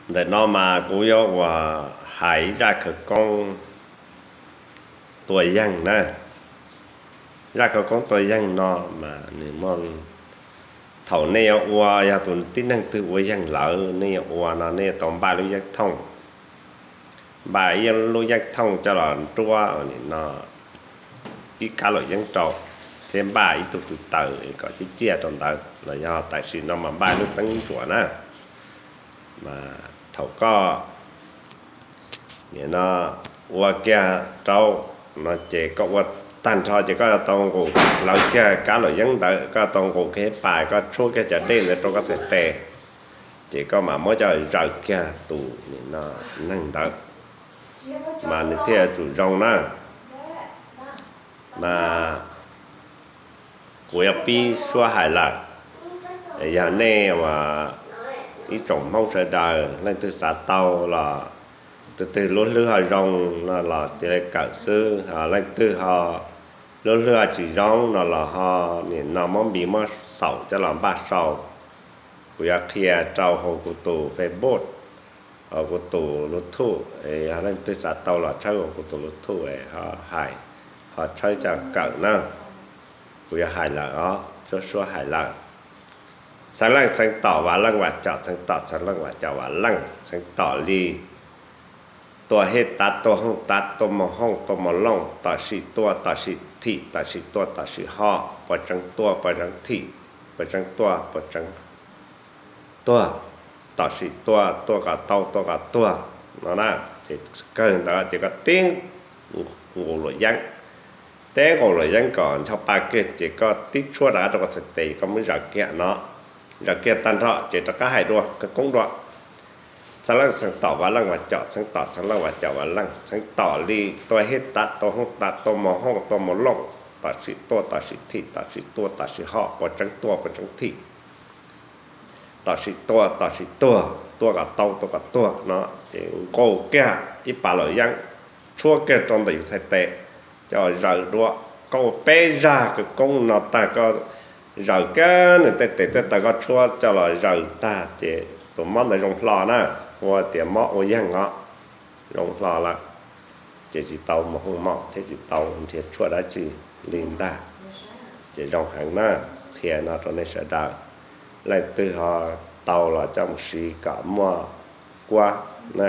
Ntawm no mas kuv yuav ua hais ib zaj khawv koob tua yeeg na. Zaj khawv koob tua yeeg no mas nws muaj, thaum nej yuav ua, yog tus tib neeg twg ua yeeg lawm nej yuav ua no nej yuav tau npaj lub yeeb thooj, npaj ib lub yeeb thooj coj los nruab nim no ib kab laum yeeb rau, thiab npaj ib tug tw taws kom ciaj ciaj rau ntawd los yog tam sim no mas npaj lub teeb ntsuas na. Mas thaum koj nim no ua kiag rau no ces koj ua tag nrho ces koj yuav tau nqus lawv kiag kab laum yeeb ntawd, koj tau nqus kiag ib pas, koj tshuab kiag cov dej ntawd rau koj txhais tes, ces koj mam muab coj zaws kiag tus nim no neeg ntawd mas nws thiaj yuav tsum zoo na. Mas kuv yuav pib suab hais lawm, yog nej ua ib tsoom Hmoob sawv daws leej twg xav tau los tus twg lub hlwb ho zoo no los cia li kawm xwb, ho leej twg ho lub hlwb ho tsis zoo no los ho nim no muab npis muab xaum coj los npaj sau. Kuv yuav qhia rau hauv kuv tus Facebook, hauv kuv tus YouTube, yog leej twg xav tau los tshawb hauv kuv tus YouTube ho hais, ho tshawb coj kawm na. Kuv yuav hais lawm os, suab suab hais lawm. Txheeb leej txheeb tom, vam leej vam caum txheeb tom, txheeb leej vam caum vam leej txheeb tom li: tua hej tav, tua hooj tav, tua mos hooj, tua mos looj, tom sim tua tom sim thim, tom sim tua tom sim ho, puas tseeb tua puas tseeb thim, puas tseeb tua puas tseeb tuag, tom sim tua, tua kom tau tua kom tuag no na. Ces kawg ntawd ces koj tib nqus luam yeeb, tib nqus luam yeeb kom ncho pa kiag ces koj tib tshuab rov qab rau koj txhais tes, koj muab zaws kiag no, zaws kiag tag nrho ces rov qab hais dua khawv koob dua. Txheeb leej txheeb tom, vam leej vam caum txheeb tom, txheeb leej vam caum vam leej txheeb tom li: tua hej tav, tua hooj tav, tua mos hooj, tua mos looj, tom sim tua tom sim thim, tom sim tua tom sim ho, puas tseeb tua puas tseeb thim, tom sim tua tom sim tuag, tua kom tau tua kom tuag no. Ces nqus kiag ib pas luam yeeb, tshuab kiag rau ntawm yus txhais tes, coj zaws dua. Koj ua peb zaj khawv koob no tag, koj zaws kiag nws tej tes tej taw, koj tshuab coj los zaws tag ces tus mob ntawd zoo hlo na. Ua tias mob ua yeeg os, zoo hlo lawm, ces tsis tau mus hooj mom thiab tsis tau nrhiav tshuaj dab tsi li ntag. Ces zoo heev na, qhia no rau nej sawv daws. Leej twg ho tau los coj mus siv kom muaj kuab na.